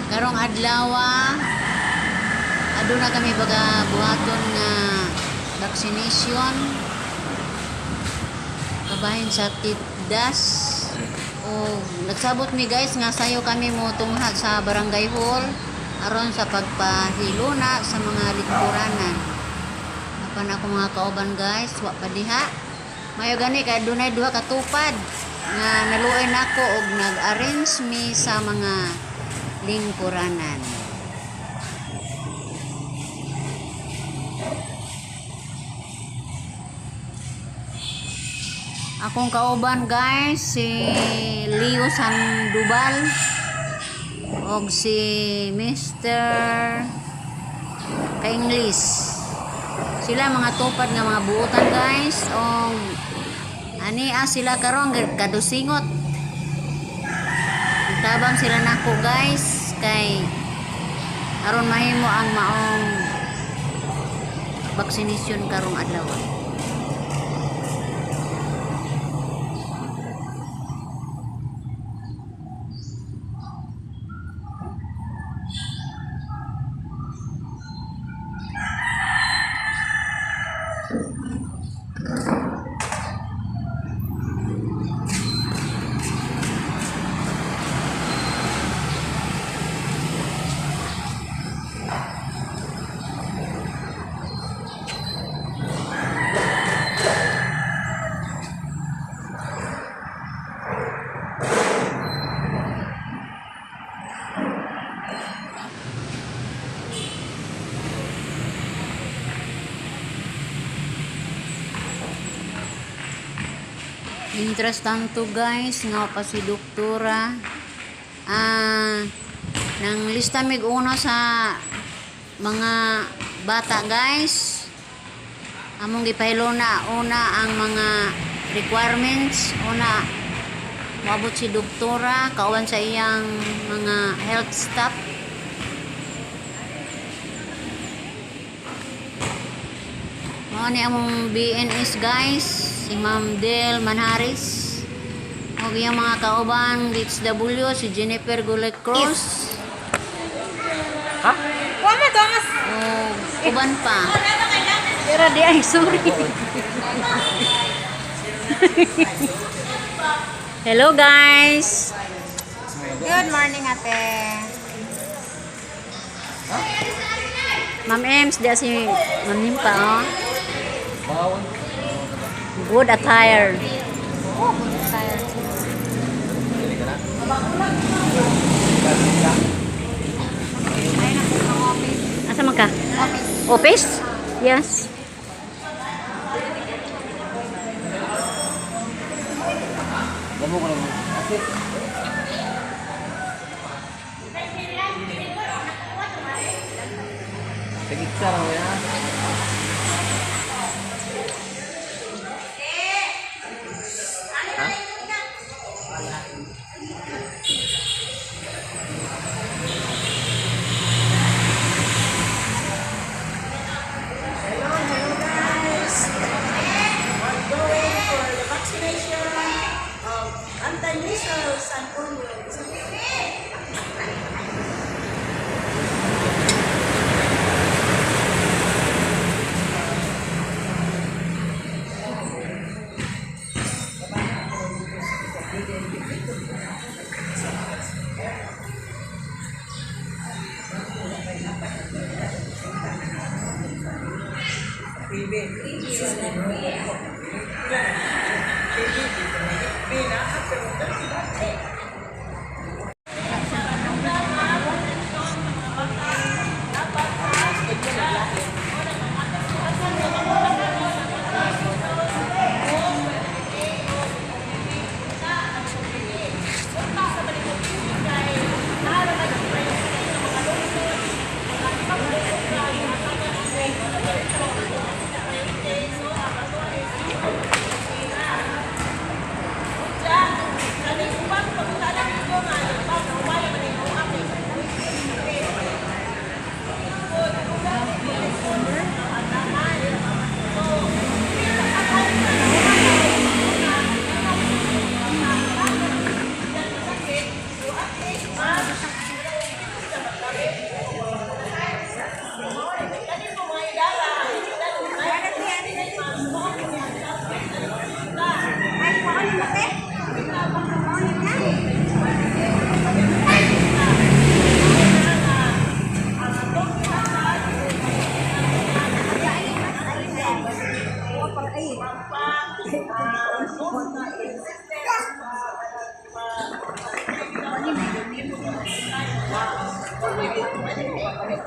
Karong adlaw, aduna kami baga buhaton nga vaccination kabahin sa TIDAS. O nagsabot mi, guys, nga sayo kami mo tungha sa barangay hall aron sa pagpahiluna sa mga lingkuranan. Apan ako mga kauban, guys, wa pa diha. Mayo gani kay adunay duha ka tupad nga naluoy nako og nag-arrange mi sa mga lingkuranan. Akong kauban, guys, si Leo Sandoval og si Mr. Ka-English. Sila mga tupad nga mga buutan, guys, og ani sila karon kadusingot. Tabang sila nako, guys, kay aron mahimo ang maong vaccination karong adlaw. Mientras tanto, guys, nga pa si doktora. Nang lista mig una sa mga bata, guys. Among gipahiluna una ang mga requirements. Una, moabot si doktora kauban sa iyang mga health staff. Mao ni among BNS, guys, si Ma'am Del Manharis. Og iyang mga kauban DHW, si Jennifer Gulet Cruz. Ha? Wala, Thomas. O uban pa. Pero di ay, sorry. Hello, guys. Good morning, ate. Ma'am Ems, di si Ma'am Nimpa, oh. Bawon. Good attire. Oh, good attire. Dili ka na? Ay, naku, ng office. Asa man ka? Office. Office? Yes. Damo ko na mo. Ate. Sige, ra mo yan. Ha? Hello, hello, guys. I'm going for the vaccination of anti-measles and polio. Against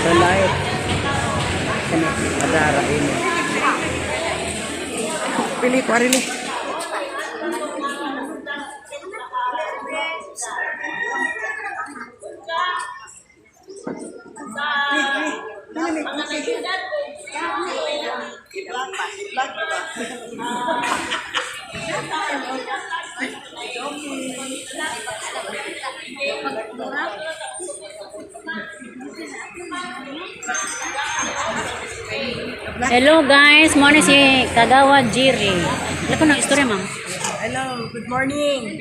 the light. Kana adara ini. Pili ko rin. Hello guys, mo ni si Kagawa Jiri. Ano ko ng istorya, ma'am? Hello, good morning.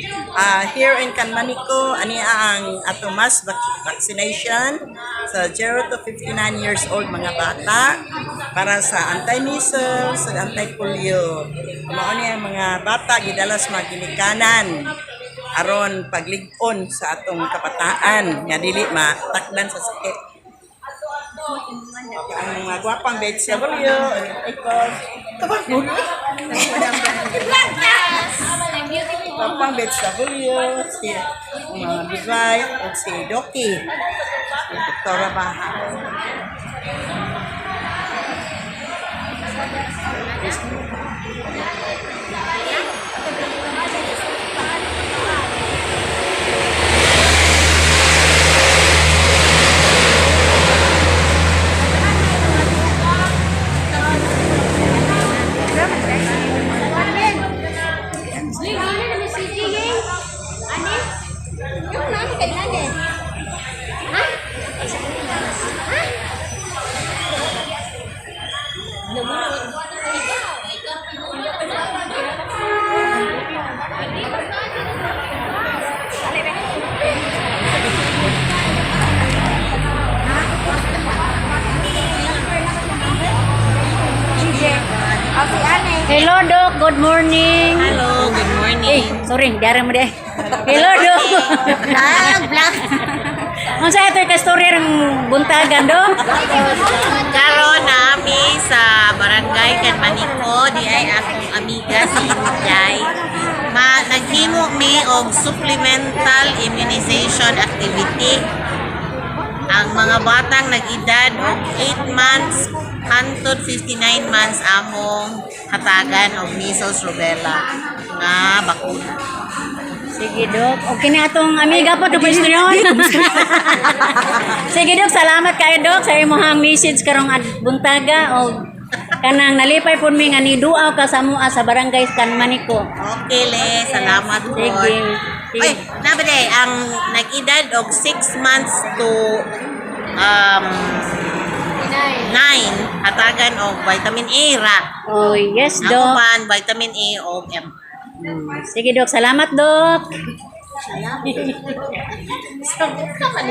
Here in Canmanico, ani ang ato mass vaccination sa 0 to 59 years old mga bata para sa anti-measles ug anti-polio. Mao ni ang mga bata gidala sa mga ginikanan aron paglig-on sa atong kabataan nga dili matakdan sa sakit. Ang mga gwapang Betsy W, ikaw, kabang Papang Bets W, si mga Bigay, at si Doki, si Doktora Baha. O, si Ane. Hello, Doc. Good morning. Hello, good morning. Eh, sorry, diara mo di. Hello, Doc. Vlog, vlog. Unsa ito ka story ng buntagan, Doc? Karon nami sa Barangay Canmanico, di ay akong amiga si Inday. Ma naghimo mi og supplemental immunization activity. Ang mga batang nag-edad og 8 months hangtod 59 months among hatagan og measles rubella nga bakuna. Sige, Dok. Okay na atong amiga po, Dok. Istoryon. Sige, Dok. Salamat kayo, Dok, sa imong message karong buntaga o kanang nalipay po mi nga niduaw ka sa mua sa Barangay Canmanico. Okay, le. Salamat po. Sige. Sige. Ay, nabade, ang nag-edad og 6 months to 9, hatagan og vitamin A ra. Oh, yes, Ang Dok. uban, vitamin A og M. Sige, Dok. Salamat, Dok. Sabot ka man.